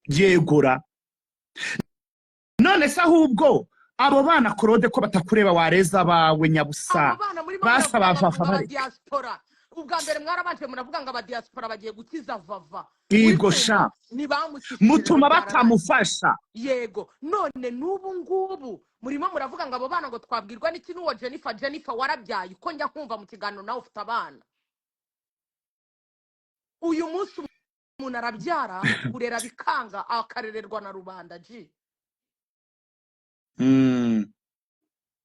Yegura. None se ahubwo abo bana, Claude, ko batakureba, wareza abawe nyabusa? Abo bana murimo Basaba muravuga ngo Vava ngo bareke. Abadiaspora, ubwa mbere mwarabanje muravuga ngo abadiaspora bagiye gukiza Vava, uri Igo kumva? Sha. Ntibamukijije rero. Mutuma Byararangiye. batamufasha. Yego, none n'ubu ngubu murimo muravuga ngo abo bana, ngo twabwirwa n'iki n'uwo Jennifer. Jennifer, warabyaye? Uko njya nkumva mu kiganiro, nawe ufite abana. Uyu munsi umuntu arabyara, kurera bikanga, akarererwa na rubanda ji.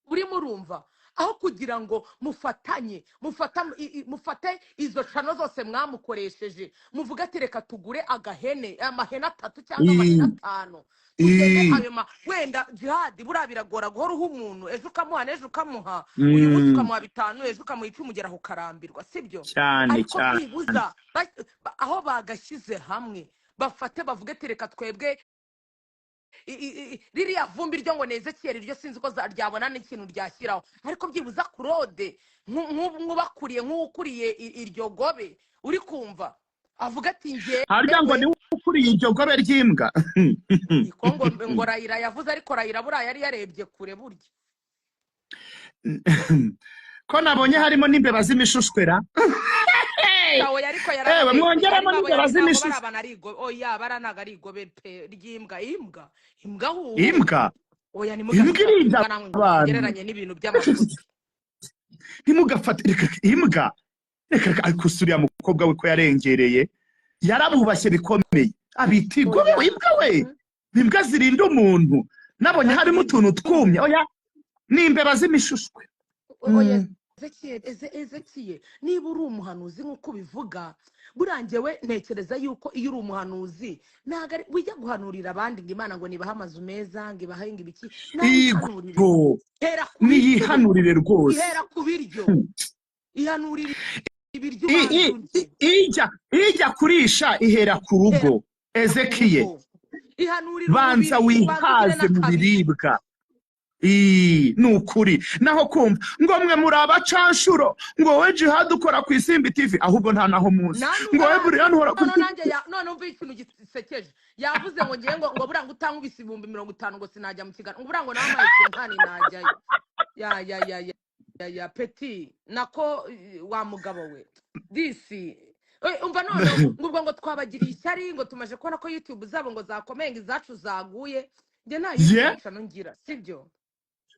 Urimo urumva? Aho kugira ngo mufatanye, mufate izo channel zose mwamukoresheje, muvuge ati: "Reka tugure agahene, amahene atatu cyangwa amahene atanu, tugende." Ayo ma wenda Jihadi, buriya biragora guhora uha umuntu, ejo ukamuha, n'ejo ukamuha, uyu munsi ukamuha 5, ejo ukamuha 10, ugeraho ukarambirwa, sibyo? Cyane. Ariko Cyane. byibuza aho bagashyize hamwe, bafate bavuge ati: "Reka twebwe ririya vumbi ryo ngo ni Ezekiyeli ryo, sinzi ko ryabona n'ikintu ryashyiraho, ariko byibuza Claude nk'ubakuriye, nk'ukuriye iryo gobe, uri kumva, avuga ati Harya ngo njyewe niwe ukuriye iryo gobe ry'imbwa? Niko ngo Rayira yavuze, ariko Rayira buriya yari yarebye kure burya. Ko nabonye harimo n'imbeba z'imishushwera? Tawe ariko Ewe. yarababeshye. Mwongeramo Harimo abo n'imbeba ntabwo bari z'imishushwe. Abana ari igobe, oya, bara ntabwo ari igobe pe ry'imbwa. Imbwa, imbwa ahubwo. Imbwa. Oya. Imbwa Ntimugafate irinda imbwa namwe ngo abantu. mugereranye n'ibintu by'amafuti. Ntimugafate, reka imbwa, reka reka. Ariko se uriya mukobwa we ko yarengereye, yarabubashye bikomeye, abita igobe. Oya. We, imbwa we, imbwa zirinda umuntu. Nabonye Imbwa harimo zirinda utuntu twumye. Oya, ni imbeba z'imishushwe. Oya. Ezekiel, niba uri umuhanuzi nk'uko ubivuga, buriya njyewe ntekereza yuko iyo uri umuhanuzi, ntabwo ari wijya guhanurira abandi ngo Imana ngo nibahe amazu meza, ngo ibahe ngo ibiki. Nawe ihanurire. Igo. Hera ku biryo. Niyihanurire rwose. Ihera ku biryo, ihanurire ibiryo, ubanza urye. Ijya kurisha ihera ku Hera rugo. ku Ezekiye, rugo, ihanurire banza umubiri, ubanza ugire wihaze mu n'akabiri. biribwa. Ni ukuri. Naho kumva ngo mwe muri abacanshuro, ngo wowe Jihad ukora ku Isimbi TV, ahubwo nta naho muzi, Nta ngo nubwo wowe Buriyani uhora none kuri nanjye none umva ikintu gisekeje yavuze, ngo ngiye ngo buriya ngo utankubise 50,000 ngo sinajya mu kiganiro, ngo buriya ngo nampaye ikintu najyayo. Ya ya ya ya ya ya, peti nako wa mugabo we disi. Umva none ngo ubwo ngo twabagiriye ishyari, ngo tumaze kubona ko YouTube zabo ngo zakomeye, ngo izacu zaguye. Njye nta Ye. YouTube channel ngira, sibyo?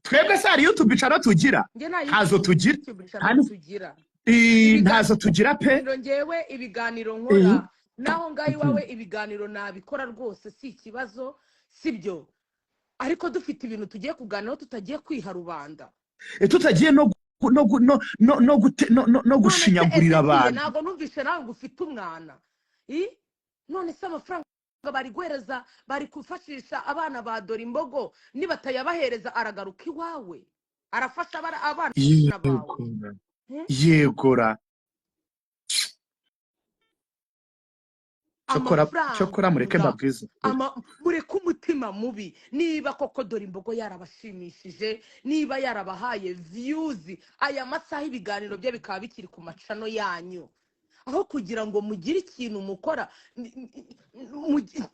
Twebwe se hari YouTube channel tugira? Njye nta Ntazo tugira. YouTube channel tugira. Ntazo tugira pe. Ibiganiro, ngewe ibiganiro nkora naho ngaho iwawe, ibiganiro nabikora rwose, si ikibazo, sibyo? Ariko dufite ibintu tugiye kuganiraho, tutagiye kwiha rubanda. Tutagiye no gu- no gu- no no no gute- no no no None se gushinyagurira Ezekiel, abantu. ntabwo numvishe nawe ngo ufite umwana. None se amafaranga bari guhereza, bari gufashisha abana ba Dore Imbogo, nibatayabahereza aragaruka iwawe, arafasha abana bawe? Yegora. Hmm? Yegora. Cyokora, cyokora mureke Amafaranga mbabwize ukuri. Mureke umutima mubi. Niba koko Dore Imbogo yarabashimishije, niba yarabahaye views, aya masaha ibiganiro bye bikaba bikiri ku ma channel yanyu, aho kugira ngo mugire ikintu mukora,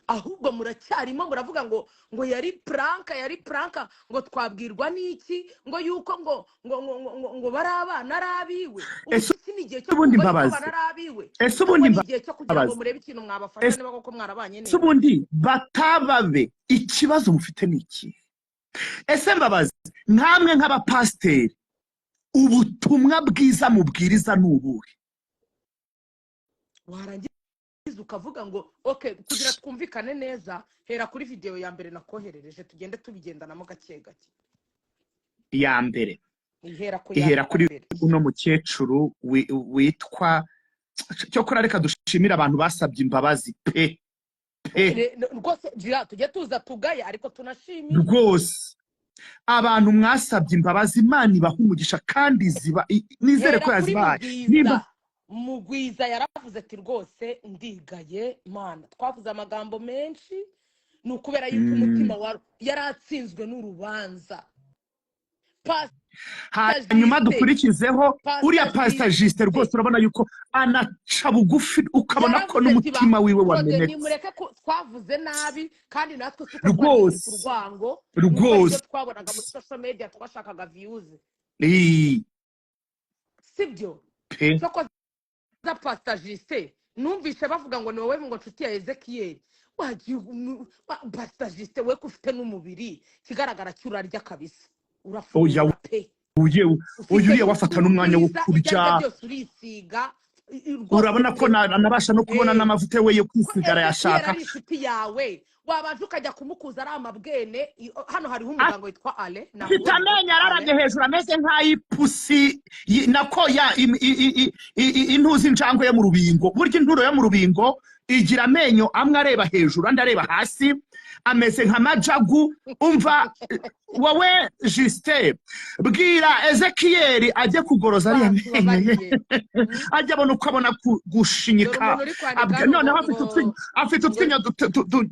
ahubwo muracyarimo muravuga ngo yari prank, yari prank, ngo twabwirwa n'iki ngo yuko ngo bari abana ari abiwe? Ubu Ese iki ni igihe cyo ubundi kumva yuko mbabazi abana ari abiwe, Ese cyangwa ubundi ni igihe cyo kugira ngo mbabazi murebe ikintu mwabafasha, Ese niba koko mwarabanye neza? ubundi batababe, ikibazo mufite ni iki? Ese mbabazi, nkamwe nk'abapasiteri, ubutumwa bwiza mubwiriza ni ubuhe? Warangiza ukavuga ngo okay. Kugira twumvikane neza, hera kuri videwo ya mbere nakoherereje, tugende tubigendanamo gake gake. Iya mbere? Ihera ku ya Ihera kuri mbere. uno mukecuru witwa, cyokora reka dushimire abantu basabye imbabazi pe pe. Rwose jya tujye tuza tugaye, ariko tunashimire. Rwose abantu mwasabye imbabazi, Imana ibaha umugisha kandi ziba nizere Hera ko kuri yazibahaye Mugwiza. Nimba Mugwiza yaravuze ati: "Rwose ndigaye Mana, twavuze amagambo menshi, ni ukubera yuko umutima wa yari atsinzwe n'urubanza." Hanyuma Justin. dukurikizeho uriya Pastor Pastor Justin. Rwose urabona yuko anaca bugufi, ukabona ko Yaravuze ati n'umutima wiwe Claude, wamenetse. Nimureke ko twavuze nabi, kandi natwe siko twari dufite urwango, nuko ibyo twabonaga muri social media twashakaga views. Sibyo? Pe. Sokoza Pastor Justin, numvise bavuga ngo ni wowe ngo nshuti ya Ezekiel. Wagiye Pastor Justin, we ko ufite n'umubiri, ikigaragara cyo urarya kabisa, Oya. Urafungura pe. Uye Ufite uyu uriya wafata n'uruhu n'umwanya wo rwiza, ibyo kurya. aribyo byose urisiga rwose Urabona ko pe. Anabasha no kubona n'amavuta we yo Ko kwisiga Ezekiel arayashaka. ari inshuti yawe, wabanje ukajya kumukuza ari amabwene. Hano hariho umuganga witwa Ale, Afite namubonye amenyo Dr. Ale. araramye hejuru ameze nk'ay'ipusi nako ya intuzi injangwe yo mu rubingo. Burya inturo yo mu rubingo igira amenyo amwe areba hejuru, andi areba hasi, ameze nka majagu. Umva wowe Justin, bwira Ezekiyeli ajye kugoroza ariya menyo ye, Batubabariye. Ajye abona uko abona Dore gushinyika. umuntu uri kwandika hano Noneho ngo afite ngo afite ngo utwinyo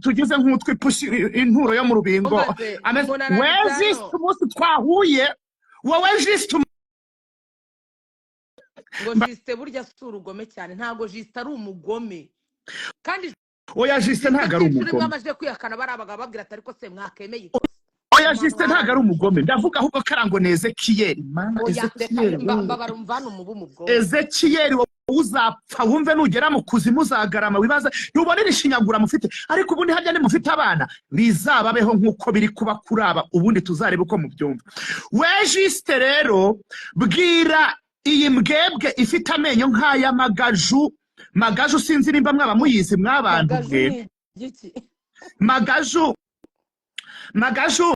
tugize nk'utw'ipusi, inturo yo mu rubingo. Umbaze Ameze umuntu we aranditse Justin, hano umunsi twahuye wowe Justin. Ngo Justin burya si urugome cyane. Ntabwo Justin ari umugome kandi. Oya, Justin Justin ntabwo ari si inshuro imwe umugome. amaze kwihakana, bari abagabo babwira ati: "Ariko se mwakemeye ikosa?" Oya, Umuntu Justin ntabwo ari warangije. umugome. Ndavuga ahubwo karango ni Ezekiyeli, Mana. Oya, reka. Ezekiyeli we. Mbabara umvane umubu mu bwonko. Ezekiyeli, wowe uzapfa wumve, nugera mu kuzimu uzagarama wibaza ntubone ishinyagura mufite. Ariko ubundi harya nimufite abana bizababeho nk'uko biri kuba kuri aba, ubundi tuzarebe uko mubyumva. We Justin rero, bwira iyi mbwebwe ifite amenyo nk'ay'amagaju. Magaju sinzi nimba mwaba muyizi mwabantu Magaju bwe. ni igiki? Magaju, magaju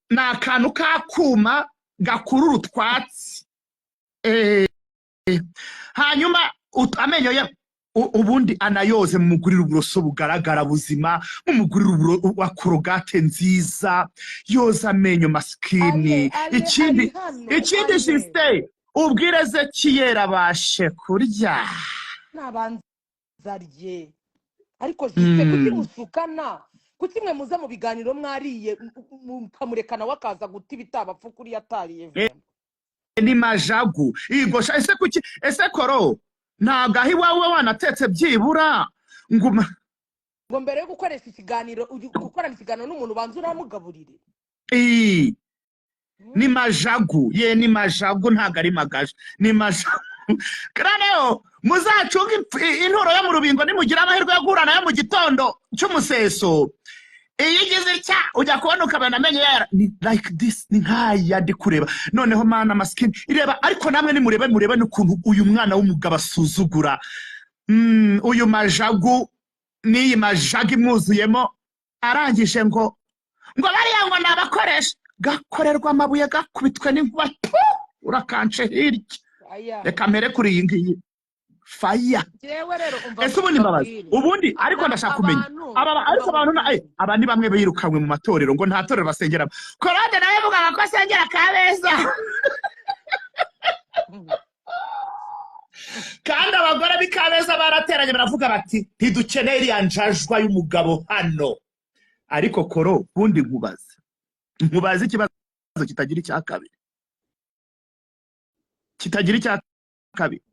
ni akantu k'akuma gakurura utwatsi. Hanyuma amenyo ye ubundi anayoze, mumugurire uburoso bugaragara buzima, mumugurire wa Colgate nziza, yoza amenyo masikini. Ale Ale Ikindi ari hano. Ikindi, Ale Justin, ubwire Ezekiyeli abashe kurya. Nabanza arye. Ariko Justin, kuki mushukana? Kuki mwe muza mu biganiro mwariye, mukamureka nawe akaza guta ibitabapfu kuri yatariye? Vraiment. Ni majagu igosha. Ese kuki, ese koro ntabwo aho iwawe wanatetse byibura nguma? Ngo mbere yo gukoresha ikiganiro, gukorana ikiganiro n'umuntu, ubanza uramugaburire. Ii, ni majagu ye, ni majagu, ntabwo ari magaje, ni majagu. Noneho muzacunge inturo yo mu rubingo, nimugira amahirwe yo guhura nayo mu gitondo cy'umuseso. Iyo igize itya ujya kubona ukabona amenyo yara ni like this, ni nk'aya ndi kureba. Noneho mana masikini ireba. Ariko namwe nimurebe, murebe n'ukuntu uyu mwana w'umugabo asuzugura. Uyu majagu n'iyi majagu imwuzuyemo, arangije ngo bariya ngo ni abakoresha gakorerwa amabuye gakubitwe n'inkuba tu, urakance hirya. Aya. Reka mpere kuri iyi ngiyi faya. Njyewe rero umva Ese ubundi mbabazi mbabwire. Ubundi ariko ndashaka kumenya Abantu aba ariko umva abantu nkubwire. Aba ni bamwe birukanwe mu matorero ngo nta torero basengeramo. Korode nawe yavugaga ko asengera Kabeza, kandi abagore b'i Kabeza barateranye baravuga bati: "Ntidukeneye iriya njajwa y'umugabo hano." Ariko koro, ubundi nkubaze ikibazo kitagira icya kabiri, kitagira icya kabiri.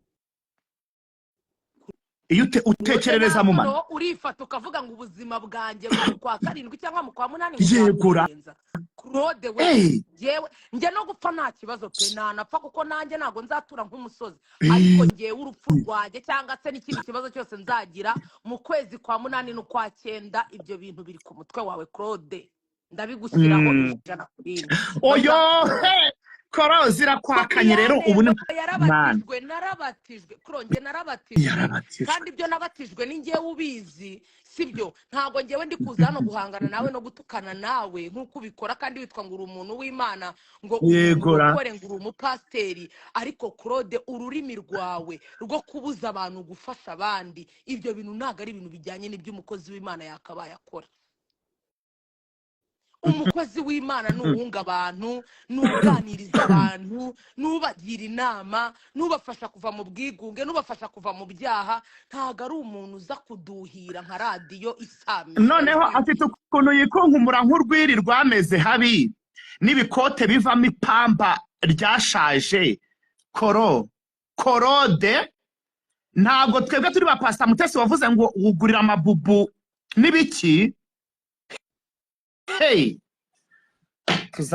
Iyo utekerereza mu mano Noneho urifata ukavuga ngo ubuzima bwanjye mu kwa karindwi cyangwa mu kwa munani ngo Yegura. nzabugenza. Claude we, njyewe njye no gupfa nta kibazo pe, nanapfa kuko nanjye ntabwo nzatura nk'umusozi. Ariko njyewe urupfu rwanjye cyangwa se n'ikindi kibazo cyose nzagira mu kwezi kwa munani n'ukwa cyenda, ibyo bintu biri ku mutwe wawe Claude, ndabigushyiraho 100%. Oyo. Bazakubona. He koro, zirakwakanye rero ubu ni Sofiane man. Yarabatijwe, narabatijwe kuro, njye narabatijwe. Yarabatijwe. Kandi ibyo nabatijwe ni njyewe ubizi, sibyo? Ntabwo njyewe ndi kuza hano guhangana nawe no gutukana nawe nk'uko ubikora, kandi witwa ngo uri umuntu w'Imana, ngo uri Yegora. umurokore, ngo uri umupasiteri. Ariko Claude, ururimi rwawe rwo kubuza abantu gufasha abandi, ibyo bintu ntabwo ari ibintu bijyanye n'ibyo umukozi w'Imana yakabaye akora. Umukozi w'Imana ni uwunga abantu, ni uganiriza abantu, n'ubagira inama, n'ubafasha kuva mu bwigunge, n'ubafasha kuva mu byaha. Ntabwo ari umuntu uza kuduhira nka radiyo isamira Noneho ijwi. afite ukuntu yikunkumura nk'urwiri rwameze habi n'ibikote bivamo ipamba. Ryashaje koro korode. Ntabwo twebwe turi ba Pasita Mutesi wavuze ngo wugurira amabubu n'ibiki. Hey, tuza.